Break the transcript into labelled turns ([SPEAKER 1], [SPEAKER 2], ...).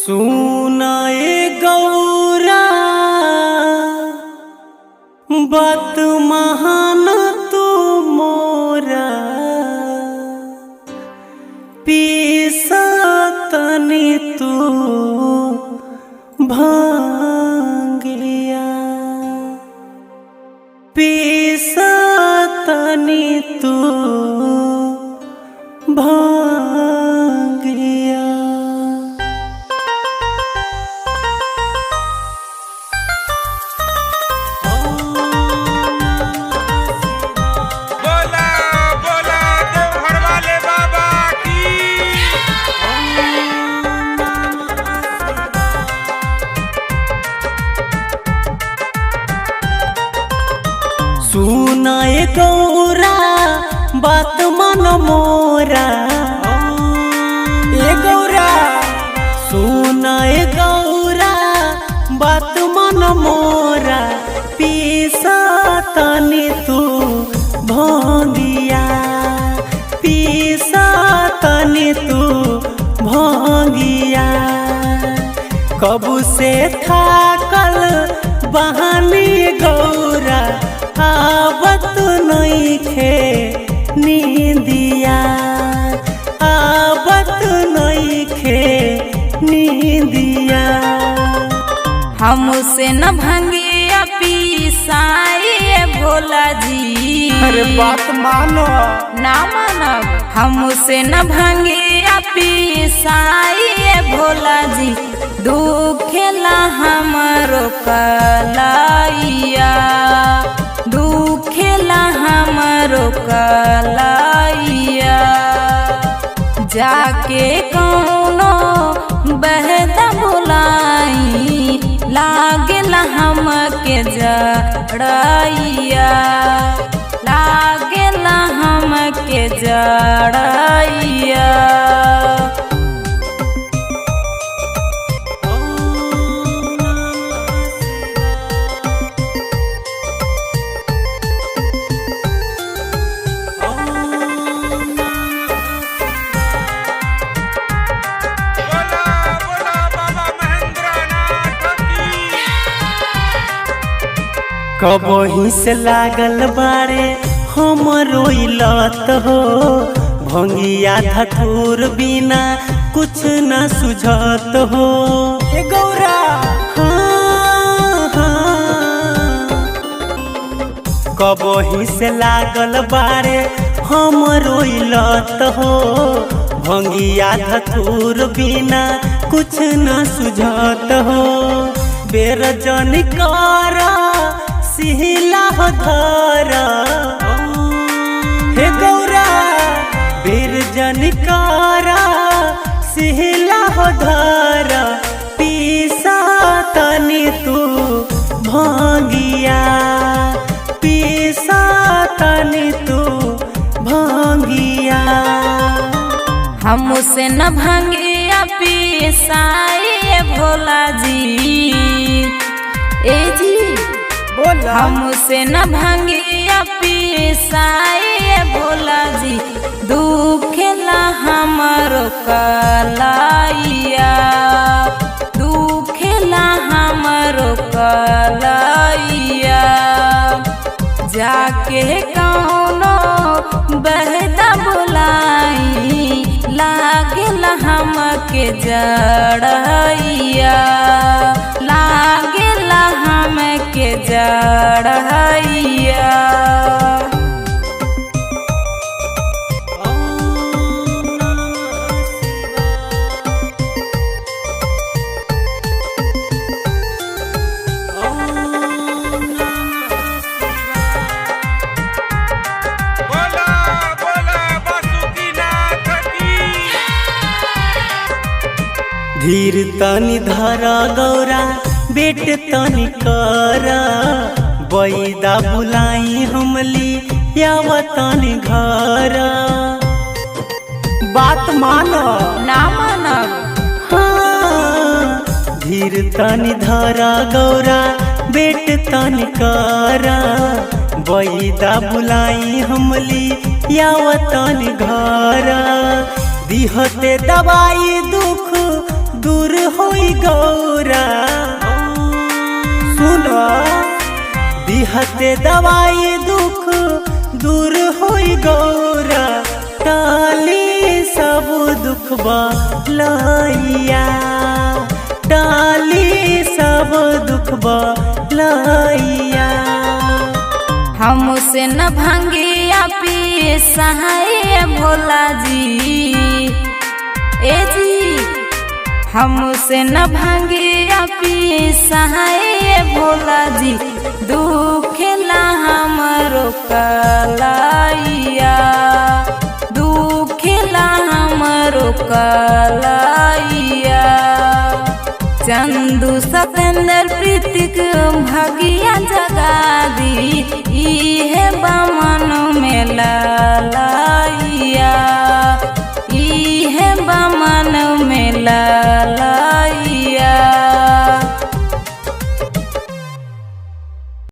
[SPEAKER 1] सुनाए गौरा बात महान तू मोरा पीसा तनी तू भांगलिया पीसा तनी तू भांगलिया।
[SPEAKER 2] बोला बोला देवघर वाले बाबा की।
[SPEAKER 1] सुनाए गौरा बात मन मोरा, ए गौरा सुनाए गौरा बात मन मोरा, पीसा तनी तू भोंगिया, पीसा तनी तू भोंगिया। कबू से थाकल बहानी गौरा आवत नइखे नींदिया, आवत नइखे नींदिया।
[SPEAKER 3] हमसे न भंगिया पीसाए भोला जी।
[SPEAKER 2] अरे बात मानो
[SPEAKER 3] ना मानब। हमसे न भंगिया पीसाए भोला जी, दुखेला हमरो कलाइया, दुखेला हमरो कलाइया। जाके कौनो बहदा बोलाई, लागेला हमके जड़ैया, लागेला हमके जड़ैया।
[SPEAKER 2] बोला बोला बाबा महेंद्र नाथ की।
[SPEAKER 1] कबही से लागल बारे हम रोइलत हो, भंगिया धतूर बिना कुछ न सुझत हो। ए गौरा हाँ, हाँ। कबही से लागल बारे हम रोइलत हो, भंगिया धतूर बिना कुछ न सुझत हो। बेर जन कर सिहिला हो धर, हे गौरा बेर जन कर सिहिला हो धर, पीसा तनी तू भांगिया, पीसा तनी तू भांगिया।
[SPEAKER 3] हमसे न भंगिया पीसाए भोला जी, ए जी
[SPEAKER 2] बोला
[SPEAKER 3] हमसे न भंगिया पीसाए भोला जी, दुखेला हमरो कलाइया, दुखेला हमरो कलाइया। जाके कौनो बहदा बोलाई, लागेला हमके जड़ैया, लागेला हमके जड़ैया।
[SPEAKER 2] बोला बोला बासुकीनाथ की।
[SPEAKER 1] धीर तनी धर गौरा बेट तनी कर, बैदा बुलाई हमली याव तनी घर। बात मानो
[SPEAKER 3] ना मानब।
[SPEAKER 1] हाँ, धीर तनी धर गौरा बेट तनी कर, बैदा बुलाई हमली याव तनी घर। दिहते दवाई दुख दूर होई गौरा। सुनो दिहते दवाई दुख दूर होई गौरा, टाली सब दुख बलैया, टाली सब दुख बलैया।
[SPEAKER 3] हमसे न भंगिया पी सहाय भोला जी, ए जी हमसे न भंगिया पी सहाय भोला जी, दुखेला हमरो कलाइया, दुखेला हमरो कलाइया। चंदू सतेंद्र प्रीतिक भगिया जगा दी, इहे बमन में लालाइया।